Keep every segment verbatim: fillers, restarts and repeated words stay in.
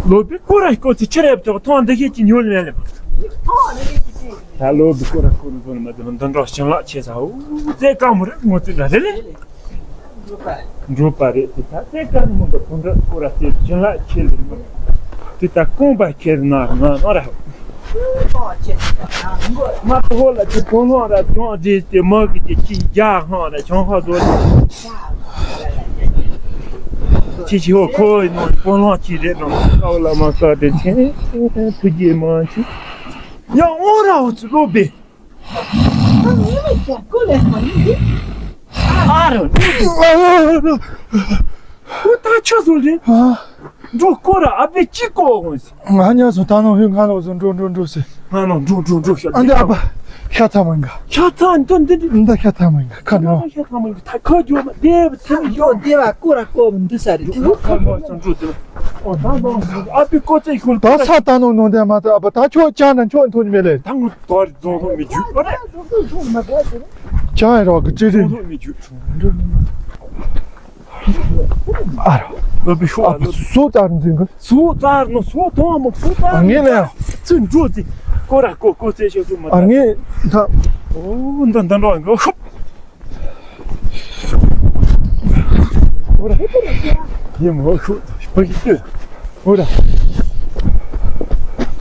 ལོ་པི་ཀོ་ར་ཀོ་ཚི་ཆི་རེབ་ཏོག་ཐོང་འདི་ཤེས་ཀྱི་ཉོལ་མེད་ལེ། ད་ལོ་པི་ཀོ་ར་ཀོ་ར་ཀོ་ར་མ་དེ་མ་འདི་འགྲོ་ཞིང་ལ་ཆེ་ས་འུ་ཙེ་ཀ་མོ་རེ་ངོ་ཙི་ར་རེ་ལེ། འགྲོ་པ་རེད་དེ་ད་ཙེ་ཀ་མོ་འདི་འགྲོ་ཀོ་ར་ཙེ་ཞིང་ལ་ཆེ་ལེ་མ། དེ་ད་ཀོང་པ་ཁྱེར་ན་ང་ནོ་ར། མ་ཏོ་ཧོ་ལ་ཅི་ཕོ་ལོང་ར་ཅོང་ཅི་ཏེ་མ་གི་ཅི་ཅི་རྒྱ་ཧང་ར་ཆང་ཧ་ཟོ་ཅི་ཅི་ཧོ་ཁོ་ནོ་ཕོ་ལོང་ཅི་རེད་ནོ་ཀའོ་ལ་མ་ཀ་ཏེ་ཆེ་ཐུ་རྒྱལ་མ་ཅི་ཡང་ཨོ་ར་ཨོ་ཅི་ལོ་པེ། ཨ་རོ། ཁོ་ད་ཆ་སོང་རེད། འགྲོ་ཀོ་ར་ཨ་པེ་ཅི་ཀོ་འོང་ཟེར། ང་ཉལ་སོང་ད་ནང་ཧུད་ང་ལོག་སོང་འགྲོ་འགྲོ་འགྲོ་ཟེར། ང་ནང་འགྲོ་འགྲོ་འགྲོ་ཤོད། ཨ་འདི་ཨ་ཕ་ཤ་ཚ་མང་ག་ཤ་ཚ་འདི་འདི་འདི། འདི་ཤ་ཚ་མང་ག་ཁ་ནང་། ཤ་ཚ་མང་ག་ད་ཁ་རྒྱུ་མ་བདེ་བ་ཚ་མི་ཡོད། བདེ་བ་ཀོ་ར་ཀོ་འདི་ས་རེད་དེ། ཁ་མོ་སོང་འགྲོ་དེ། ཨོ་ད་ནང་ཨ་པེ་ཀོ་ཚེ་ཤུལ་ད་ས་ད་ནང་ནང་དེ་མ་ད་ཨ་ཕ་ད་ཁྱོད་ཅང་ན་ཁྱོད་མཐོང་མེད་ལེ། ད་ངོ་དོར་རྫོང་ཐོག་མི་རྒྱུད་པ་རེད། ཅང་ཡ་རོགས་ཀྱི་ཅི་རེད། རྫོང་ཐོག་མི་རྒྱུད། ཨ་རོ། ལོ་པི་ཤོ་ཨ་ལོ། སོ་ཙར་འཛིན་གི་སོ་ཙར་ནོ་སོ་ཐོང་མོ་སོ་ཙར། ཨ་ངེ་ལ་ཡང་། ཚུན་འགྲོ་ཙི། ཀོ་ར་ཀོ་ཀོ་ཙེ་ཤོ་ཤོ་མ། ཨ་ངེ་ད། ཨོ་འདི་འདི་འགྲོ་འགྲོ་ཤོབ། ཨོ་ར། ཡེ་མོ་ཤོ་པ་ཤི་ཏུ། ཨོ་ར།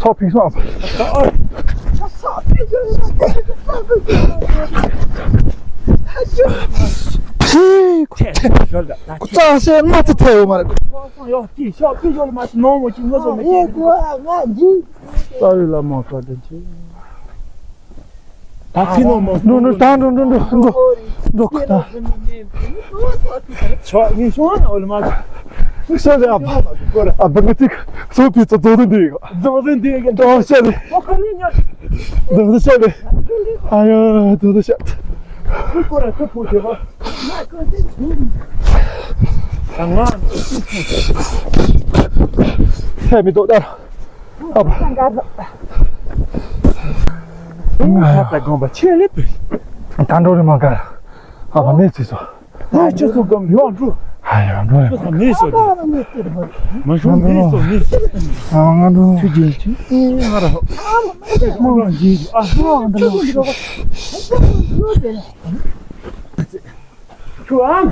ཚོགས་ཕིག་སོང་། ཕིག་ཁོ་ཚ་སེ་མ་ཚེ་ཐལ་ཡོད་མ་རེད། ཡོ་ཏི་ཤོག་པི་ཡོལ་མ་ནོ་མོ་ཅི་ངོ་སོ་མ་ཅི། ས་ཡོད་ལ་མ་ཁ་དེ་ཅི། ད་ཁྱི་ནོ་མོ། འགྲོ་འགྲོ་ད་འགྲོ་འགྲོ་འགྲོ་འགྲོ་འགྲོ་ཁ་ད། ཆོག་ངས་ཤོང་ན་འོལ་མ། ཤོག་ལེ་ཨ་ཨ་བ་ང་ཅིག་སོ་པི་ཙོ་ཙོ་འདི་ཡོད། ཙོ་ཙོ་འདི་ཡོད། ཏོ་ཤ་ལེ། ཨོ་ཁ་ལེ་ཉ། ཙོ་ཙོ་ཤ་ལེ། ཨ་ཡོ་ཙོ་ཙོ་ཤ། ཁོ་ར་ཁོ་ཕོ་ཁེ་བ། ད་ང་། ཚེ་མི་ཏོག་ད། ཨ་བ། ང་ད་དགོངས་པ་ཆེ་ལེ་པི། ད་འགྲོ་རེ་མ་ག་ཨ་བ་མེད་ཚེ་སོ། ད་ཆུ་སོ་གམ་ཡོང་འགྲོ། ཨ་ཡོང་འགྲོ་ཡོང་། མེད་སོ་དེ། མ་ཤོང་མེད་སོ་མེད་སོ། ཨ་ང་འགྲོ། ཆུ་རྒྱུན་ཆུ། ཨེ་ང་ར་ཧོ། ཨ་མ་མ་རྒྱུན་ཨ་ཧོ་འགྲོ། ཆུ་ཨ་མ།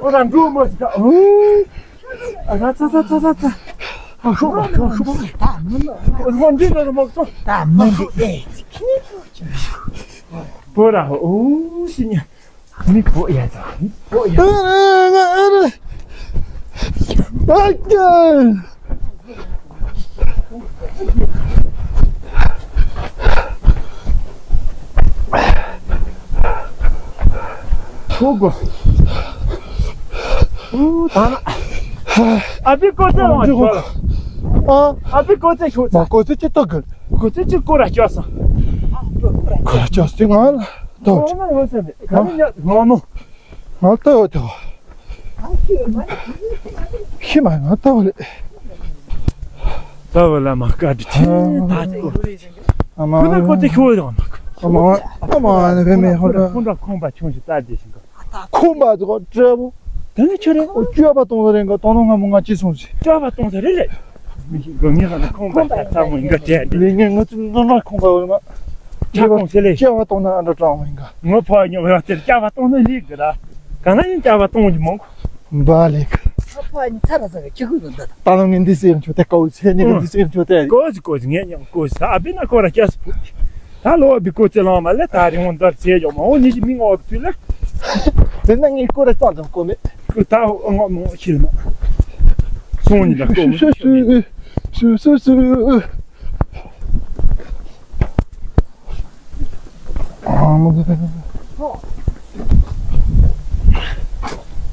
ཨོ་རང་འགྲོ་མ་ཤི་ད། ཨ་ཚ་ཚ་ཚ་ཚ་ཚ། ཨ་ཤོག་ཤོག་ཤོག་ཨོ་འདི་ལ་མ་ཚོ། ད་མ་འདི་ཨེ། པོ་ར་ཨོ་ཤི་ཉ། མི་པོ་ཡ་ཚ་མི་པོ་ཡ། ཨ་ཀྱ། ཧུ་གོ། ཨུ་ད་ན། ཨ་བི་ཀོ་ཙེ་ལོང་ཤོག་ཨ། ཨ་བི་ཀོ་ཙེ་ཤོག་ཙ། མ་ཀོ་ཙེ་ཅི་ཏོ་གི། ཀོ་ཙེ་ཅི་ཀོ་ར་ཅོ་ས། ཀོ་ར་ཅོ་སི་ང་ལ་ཏོ། ང་ཡོད་སེ་མེད། ག་ནི་ཉ་ང་ནོ། ང་ལྟ་བ་དེ་བ། ཤི་མ་ང་ལྟ་བ་ལེ། ལྟ་བ་ལ་མ་དཀའ་དྲི་ཆེ་ད་ཅི་གོ། ཨ་མ། ཁོ་ན་ཁོ་དེ་ཤོད་ཡོང་ན། ཨ་མ། ཨ་མ་ཨ་ནི་བེ་མེ་ཧོ་ད། ཁོང་འདྲ་ཁོང་པ་ཆུང་ཞིག་ལྟ་དེ་ཞིག་ག་ཁོང་པ་དེ་གོ་བྲེ་བོ། དེ་ནི་ཆུ་རེད། ཨོ་སྐྱོ་བ་གཏོང་ས་རེད་ག་གཏོང་ནོ་ང་མོ་ང་ཅི་སོང་ཞིག་སྐྱོ་བ་གཏོང་ས་རེད་ལེ། མི་ཤི་གོ་ངེ་ས་ནི་ཁོང་པ་ཆ་ཚ་མོ་ཡིན་ག་དྲན་དེ། ལེ་ངེ་ང་ཚོ་ནོར་ལ་ཁོང་པ་འོ་མ། ཆ་ཁོང་ཟེར་ལེ། སྐྱོ་བ་གཏོང་ན་ཨ་འདྲ་གྲང་བ་ཡིན་ག་ངོ་ཕོ་ཉོ་བ་དེར་སྐྱ་བ་གཏོང་ན་ལེགས་གི་ར། གང་ན་ཡིན་སྐྱ་བ་གཏོང་གི་མང་གོ། འབའ་ལེགས། ཨ་ཕ་ནི་ཚ་ར་ཚ་གི་ཁྱི་ཁུ་དང་འདི་དང་། ད་ལོ་ངས་འདི་སེམས་ཆོ་དེ་ཀའུ་ཚེ་ནི་ངས་འདི་སེམས་ཆོ་དེ། ཀོ་ཟི་ཀོ་ཟི་ངས་ཉམས་ཀོ་ཟི་ད་ཨ་བི་ན་ཀོ་ར་སྐྱ་སི་ཕུ། ད་ལོ་བི་ཀོ་ཚེ་ལང་མ་ལེ་ད་རིང་འོང་འདར་ཚེ་ཡོང་མ་འོང་ནི་ཞི་མི་ངོ་བི་ལེ། དེ་ན་ངས་ཀོ་ར་ཙང་ཙང་ཀོ་མེད། ཀོ་ད་ངོ་མོ་ཤིལ་མ། སོང་ནི་ད་ཀོ་མེད། སུ་སུ་སུ།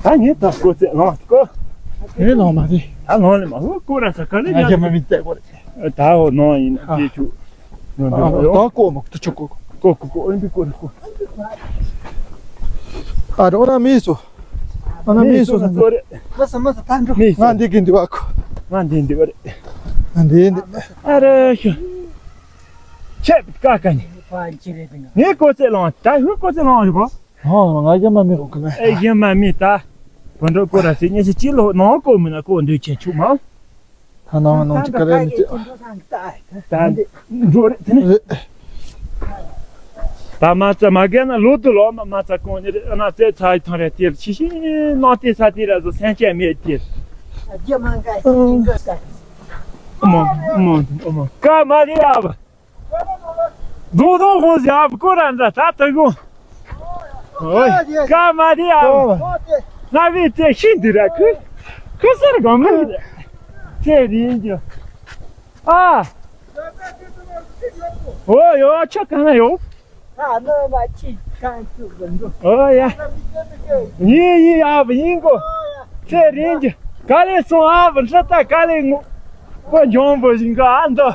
ད་ངས་ད་ཀོ་ཚེ་ལང་ཀོ། ངས་ལང་མ་རེད། ད་ལང་ལེ་མ་ཧུ་ཀོ་ར་ས་ཀ་ལེ་ང་ཉ་རྒྱ་མ་མི་བལྟས་ཀོ་རེད། ད་འོ་ནང་ཡིན་ན་སྐྱེ་ཆུ། ད་ཀོ་མོ་ཏུ་ཆུ་ཀོ་ཀོ་ཀོ་ཀོ་ཨོན་པི་ཀོ་རེད་ཀོ། ཨ་རོ་ན་མི་སོ། ཨ་ན་མི་སོ་ས་ཀོ་རེད། མ་ས་མ་ས་ད་འགྲོ། ང་འདི་གིན་འདི་བ་ཀོ། ང་འདི་འདི་བ་རེད། ང་འདི་འདི། ཨ་རེ་ཤོ། ཆེ་ཀ་ཀ་ནི། ངས་ཀོ་ཚེ་ལང་ད་ཧུ་ཀོ་ཚེ་ལང་རེད་གོ། ཧོ་ང་རྒྱ་མ་མི་རོགས་གི་མེད། ཨེ་རྒྱ་མ་མི་ད། བོད་འགྲོ་སྐོར་ར་སེ་ཉེ་ཆེ་ཅི་ལོ་ནང་སྐོར་མི་ན་སྐོར་འདོད་ཆེ་ཆུ་མ། ད་ནང་ནང་ཅི་ཀ་རེ་མི་ཅི། ད་འགྲོ་རེད་དེ་ནི། རེད། ད་མ་ཚ་མ་རྒན་ན་ལོ་དུ་ལོ་མ་མ་ཚ་གོང་ནི་རེད་ཨ་ན་ཚེ་ཚ་ཐང་རེད་དེར་ཕྱི་ཤི་ནང་དེ་ཚ་དེ་ར་ཟོ་སེམས་ཅན་མེད་དེར། རྒྱ་མ་འགའ་ཞིག་འགའ་ད། ཨོ་མ་ཨོ་མ་ཨོ་མ་ཀ་མ་རེད་ཨ་བ། རྡུང་རྡུང་ཧོན་ཟེར་ཨ་བ་ཀོ་ར་འདྲ་ད་ད་གོ། ཨོ་ཀ་མ་རེད་ཨ་བ། ང་བི་ཚེ་ཤི་འདི་ར་ཁུ་ཁུ་སར་གོ་མ་རེད། ཚེ་རིང་རྒྱུ། ཨ། ཨོ་ཡོ་ཆ་གང་ན་ཡོ། ཨོ་ཡ། ཡིན་ཡིན་ཨ་བ་ཡིན་གོ། ཚེ་རིང་གི། ག་ལེ་སོང་ཨ་བ་འདྲ་ད་ག་ལེ་ངོ། ཁོ་འཇོང་པོ་ཞིག་ག་ཨ་འདོ།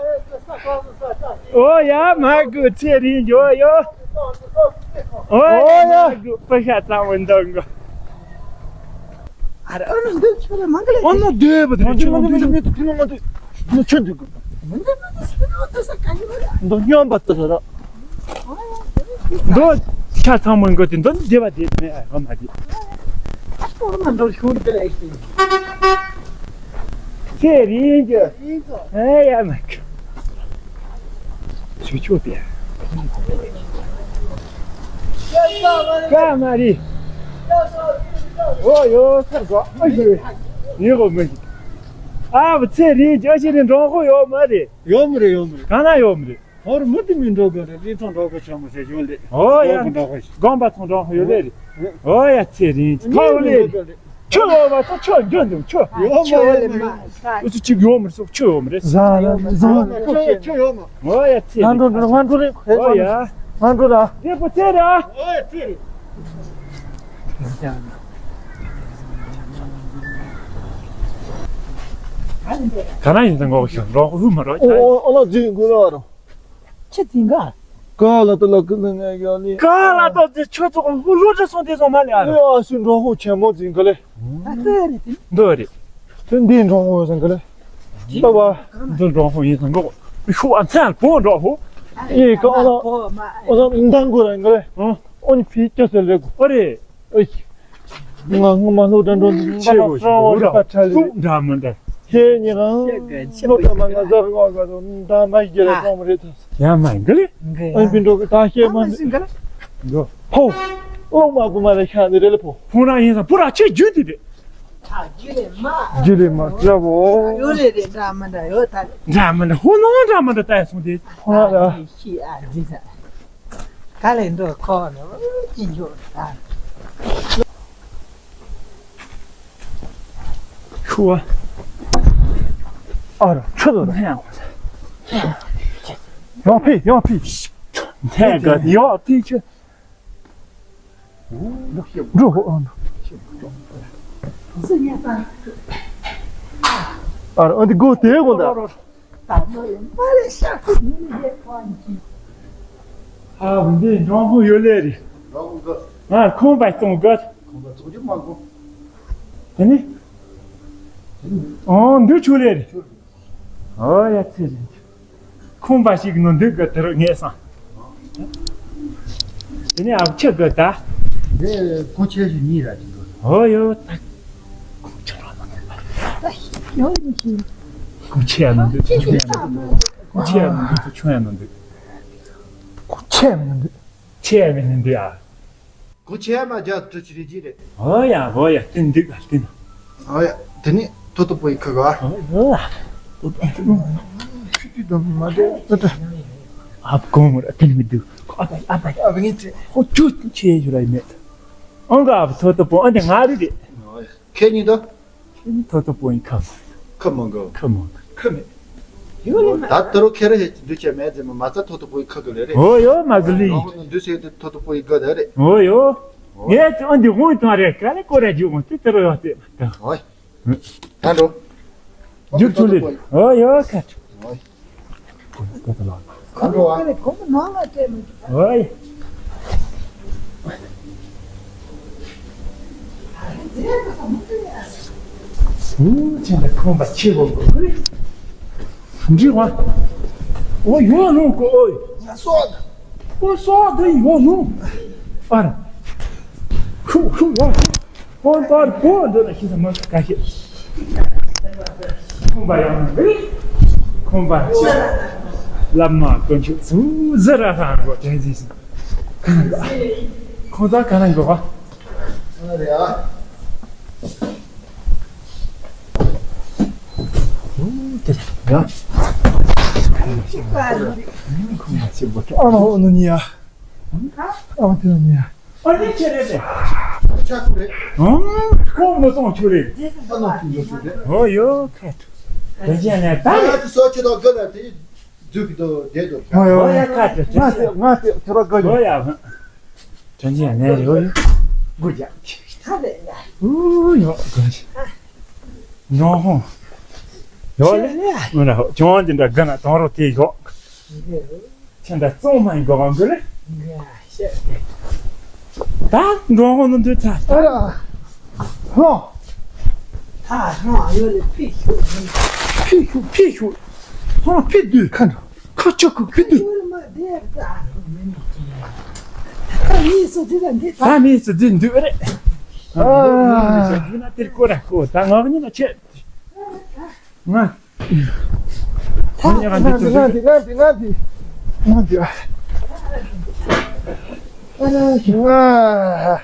ཨོ་ཡ་མ་གུ་ཚེ་རིང་གི་ཨོ་ཡོ། ཨོ་ཡ་མ་གུ་པ་ཤ་ཚང་བ་འདོ་གི། ཨ་ར་ཨ་ནུ་འདི་ཆོ་ལ་མང་ག་ལ། ཨ་ནུ་འདི་བ་དེ་ཆོ་ལ་འདི་ཆོ་ལ་འདི་ཆོ་ལ་འདི་ཆོ་ལ་འདི་ཆོ་འདི་གོ། འདི་སྙོམས་པ་ཏི་ར། འདི་ཆ་ཚང་མོ་འགོ་དེ་འདི་འདི་བ་དེ་མེད་ཨ་མ་དེ། ཨ་ནུ་འདི་ཤུར་དེ་ལ་ཨེ་ཤེས། ཚེ་རིང་གི། ཨེ་ཡ་མ་གི། ཆུ་ཆུ་དེ། ཀ་མ་རི། ཨོ་ཡོ་སར་གོ་ཨ་ཞུ། ཡི་གོ་མི་ཞིག་ཨ་བུ་ཚེ་རིང་ཅོ་ཞིག་རིང་འགྲོ་ཧོ་ཡོ་མ་རེད། ཡོ་མ་རེད་ཡོ་མ་རེད། ག་ན་ཡོ་མ་རེད། ཧོར་མུ་དུ་མི་འགྲོ་དགོས་རེད། རི་ཚང་འགྲོ་དགོས་ཆོག་མ་ཟེར་ཞུ་ལེ། ཨོ་ཡ། དགོན་པ་འགྲོ་དགོས་ཤིག་དགོན་པ་ཚང་འགྲོ་ཧོ་ཡོ་ལེ་རེད། ཨོ་ཡ་ཚེ་རིང་ཅོ་ཐོ་ལེ་རེད། ཆུ་ཡོད་པ་ཚོ་ཆུ་འགྱོ་འདུག་ཆུ། ཡོད་མ་རེད། ཨུ་ཚུ་གཅིག་ཡོད་མ་རེད་སོག་ཆུ་ཡོད་མ་རེད། ཟ་ལ་ཟ་ལ། ཆུ་ཡོད་མ། ཨོ་ཡ་ཚེ་རིང་། ང་འགྲོ་ང་འགྲོ་རེད། ཨོ་ཡ། ང་འགྲོ་ལ། དེ་པོ་ཚེ་ར། ཨོ་ཡ་ཚེ་རིང་། ག་ན་ཡིན་ད་ངོ་ཤོ་རོགས་ཧུ་མ་རོགས། ཨོ་ཨོ་ཨོ་ལ་ཛི་གུ་ལ་རོ། ཁྱེད་འཛིན་ག་ཀ་ལ་ཏ་ལ་ཀི་ལ་ང་ཡ་ལི། ཀ་ལ་ཏ་ཛི་ཁྱོད་ཚོ་ཧུ་ལོ་ཏྲ་སོང་དེ་སོང་མ་ལེ་ཨ་རོ། ཨ་སུ་འགྲོ་ཧུ་ཆེན་མོ་འཛིན་ག་ལེ། ཨ་ཀ་རེད་དེ། འདི་རེད། དེ་འདི་འགྲོ་ཧུ་ཟིན་ག་ལེ། ཏ་བ། འདི་འགྲོ་ཧུ་ཡིན་ཟིན་གོ། ཤུ་ཨ་ཚན་པོ་འགྲོ་ཧུ། ཨེ་ཀ་ཨོ་ལ། ཨོ་ལ་འདང་གོ་ར་ཡིན་ག་ལེ། ཨོ་ནི་ཕི་ཀྱ་སེ་ལེ་གོ། ཨོ་རེད། ཨེ། ང་སྔོན་མ་སློབ་གྲྭ་འགྲོ་འདི་ཆེ་བོ་ཞིག་འདུག་ར་སུ་འདྲ་མི་འདྲ། ཁྱེད་གཉིས་རང་སློབ་གྲྭ་མ་ང་ཟར་ངོ་ག་དུ་འདང་མ་རྒྱལ་ལ་གཏོང་མི་རེད་ད། ཡ་མ་འགི་ལེ། ཨ་བི་འགྲོ་གི་ད་ཤེས་མ་འདི། འགྲོ། ཕོ། སློབ་མ་བུ་མ་ལ་ཤ་འདི་རེད་ལ་ཕོ། ཕོ་རང་ཡིན་ས་ཕོ་ར་ཆེ་རྒྱུ་འདི་རེད། རྒྱུ་ལེ་མ། རྒྱུ་ལེ་མ་འདྲ་བོ། ཡོ་རེད་རེད་འདྲ་མི་འདྲ་ཡོ་ད། འདྲ་མི་འདྲ་ཧོ་ནང་འདྲ་མི་འདྲ་ད་ཡ་སོང་དེ། ཕོ་ར་ར། ཤི་ཨ་འདི་ད། ག་ལེ་འགྲོ་ཁོ་ནི་ཅི་འཇོག་ད། ཤུ་བ། ཨ་ར་ཆུ་དོ་ར། ཡང་ཕི་ཡང་ཕི། ཐད་ཀ་ཡང་ཕི་ཆུ། འགྲོ་ཧོ་ཨ་འགྲོ། ཨ་ར་ཨ་འདི་སྒོ་དེ་གོ་ད། ཨ་འདི་འབྲོང་ཁུང་ཡོད་ལེ་རེད། ང་ཁང་པ་བཙོང་དགོས། དེ་ནི། ཨོ་འདི་ཆུ་ལེ་རེད། ཨོ་ཡ་ཚེ་རིང་། ཁང་པ་ཞིག་ནང་འདུག་གི་དེ་རུ་ངེས་སང་། དེ་ནས་ཨ་ཁུ་ཆེ་གི་ད། དེ་ཁོང་ཆེ་ཞིག་གཉིས་ར་ཅིག་འདུག་ཨོ་ཡོ་ད། ཁོང་ཆེ་ར་ནང་འདུག་ཡོ་ནི་ཞིག་ཁོང་ཆེ་ཡ་ནང་འདུག་ཁོང་ཆེ་ཡ་ནང་འདུག་ཁོང་ཆེ་ཡ་ནང་འདུག་ཁོང་ཆེ་ཡ་ནང་འདུག་ཁོང་ཆེ་ཡ་ནང་འདུག་ཆེ་ཡ་ནང་འདུག་ཨ། གོ་ཆེ་མ་རྒྱ་དྲི་ཆི་རེ་ཅི་རེད། ཨོ་ཡ་ཨོ་ཡ་དེ་འདུག་ག་དེ་ན། ཨོ་ཡ་དེ་ནི་ཐོ་ཐོ་པོ་ཡི་ཁ་ག་ཨོ་ཡ། ཆུ་དུས་དང་མ་འདྲེ་ཨ་ད། ཨབ་གོང་ར་དེ་མི་འདུག་ཨ་བ་ཨ་བ་ཨ་བ་ངེད་ཚེ། ཧོ་ཆུ་ཆེ་ཡོད་ར་ཡིན་མེད། ཨང་ག་ཨབ་ཐོ་ཐོ་པོ་ཨ་འདི་ང་རུ་རེད། ཨོ་ཡ་ཁེ་ཉིན་དོ། ཁྱེད་ནི་ཐོ་ཐོ་པོ་ཡི་ཁ་མ། ཁ་མ་གོ་ཁ་མ་གོ་ཁ་མེད། ཡོད་ལེ་མ། ད་ད་རུང་ཁྱེད་རང་ཞིག་འདུས་བྱས་མེད་ཟེར་མ་མ་རྩ་ཐོ་ཐོ་པོ་ཡི་ཁ་གོ་ལེ་རེད། ཨོ་ཡོ་མ་གི་ལི། རང་ཧོ་ནི་འདུས་བྱས་དེ་ཐོ་ཐོ་པོ་ཡི་གོ་ད་རེད། ཨོ་ཡོ། ངས་ཨ་འདི་ཧོན་ཐང་རེད་ག་ལེ་ཀོ་ར་ཇུ་ཧོན་ཏི་ད་རུང་ཡོ་ཏི་མ་ད། ཨོ་ཡ། ད་འགྲོ། རྒྱུག་ཚུལ་ལེ། ཨོ་ཡོ་ཁ། ཨོ་ཡ། གང་འགྲོ་བ། ཨུ་ཅན་དུ་ཁོང་པ་ཆེ་བོ་གོ་རེ། འདྲི་བ། ཨོ་ཡོང་ནོ་གོ་ཨོ། ང་སོག་ཨོ་སོག་དུ་ཡོང་ནོ། ཨར། ཁུ་ཁུ་ཡ། ཁོང་པར་པོ་འདི་ན་ཤི་ས་མ་ཁ་ཤི། ཁོང་པ་ཡང་ན་རེད། ཁོང་པ་ཆེ། བླ་མ་དཀོན་མཆོག་ཟུ་ཟི་ར་ཧང་གོ་དྲན་ཟིན་སོང་། ཁོང་ཚ་ག་ན་འགོ་ག་ཨ་རེ་ཨ། ཨ་མ་ཨོ་ནུ་ཉི་ཡ། ཨ་མ་དེ་ནུ་ཉི་ཡ། ཨ་ནི་ཁྱེད་རེད་དེ། ཆག་ཁུ་རེད། ཨང་། ཁོང་མི་གཏོང་ཆུ་རེད། ཨ་ནང་ཁྱིམ་འགྲོ་ཆུ་རེད། ཨོ་ཡོ་ཁ་ཐུ། དེ་རྒྱ་ནས་ད་ང་རེད། དེ་སོ་ཆུ་དང་དགོན་ན་དེ་རྫུ་གི་དོ་བསྡད་དོ། ཨོ་ཡོ་ཁ་ཐུ། ང་དེ་ང་དེ་ཁྱོད་ར་དགོན་ཨོ་ཡ། དྲན་གྱི་ཡ་ནས་རེད་ཡོ། དགུ་རྒྱ། ད་རེད་ཡ། ཨུ་ཡོ་དགོན། འབྲོང་ཧོང་། ཡོ་ལེ། ང་ར་ཅོང་ཅི་འདྲ་དགོན་ན་དང་རོ་དེ་ཡོ། ཁྱེད་འདྲ་གཙང་མ་ཡིན་དགོས་གང་དགོས་རེད། ད་འགྲོ་ཧོ་ནུ་འདུག་ད། ཨ་ར། ཧོ། ད་ཧོ་ཡོད་ལེ་ཕི་ཤུ། ཕི་ཤུ་ཕི་ཤུ། ཧོ་ཕི་དུས་ཁ་འགྲོ། ཁ་ཆོ་ཁུ་ཕི་དུས། ད་མི་སུ་འདི་འདུག་རེད། ཨ། ཡིན་ན་དེར་ཀོ་ར་ཀོ་ད་ངག་ཉིན་ལ་ཆེ། ང་། ད་ང་འདི་ང་འདི་ང་འདི་ང་འདི་ང་འདི། ཨ་ར་ཞིང་ཨ།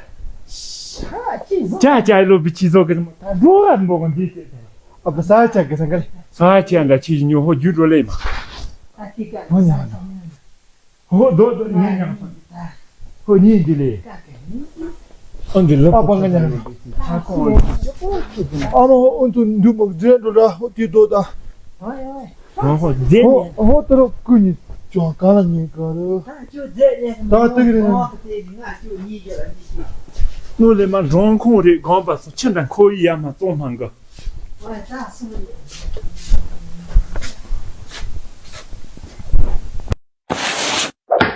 ཅ་ཅ་ལོ་བི་ཅི་ཟོ་གི་ད་འགྲོ་བ་འབོ་གི་འདི་ཟེར། ཨ་བ་ས་ཅ་གི་ས་ག་ལེ། ས་ཅ་འགའ་ཆི་ཉོ་ཧོ་རྒྱུ་འགྲོ་ལེ་མ། ཨ་ཅི་ག་ཧོ་ཉ་ཧོ་དོ་དོ་ཉ་ཉ། ཁོ་གཉིས་འདི་ལས། ཨ་འདི་ལོ། ཨ་པ་ང་ཉ། ཨ་ཁོ། ཨ་མ་ཨོ་ཏུ་འདུག་མག་རྫས་འགྲོ་འདྲ་ཧོ་དུས་དོ་ད། ཧོ་ཧོ་རྫས་ཧོ་ནས། ཧོ་ཏུ་རོ་ཀུ་ཉི་ཅོ་ག་ལ་ཉི་ག་རུ། ད་ཏི་གི་རེ། ནུ་ལེ་མ་རོང་ཁོང་རེ་གང་པ་སུ་ཆི་འདྲ་ཁོ་ཡི་ཡ་མ་ཙོང་མང་གི།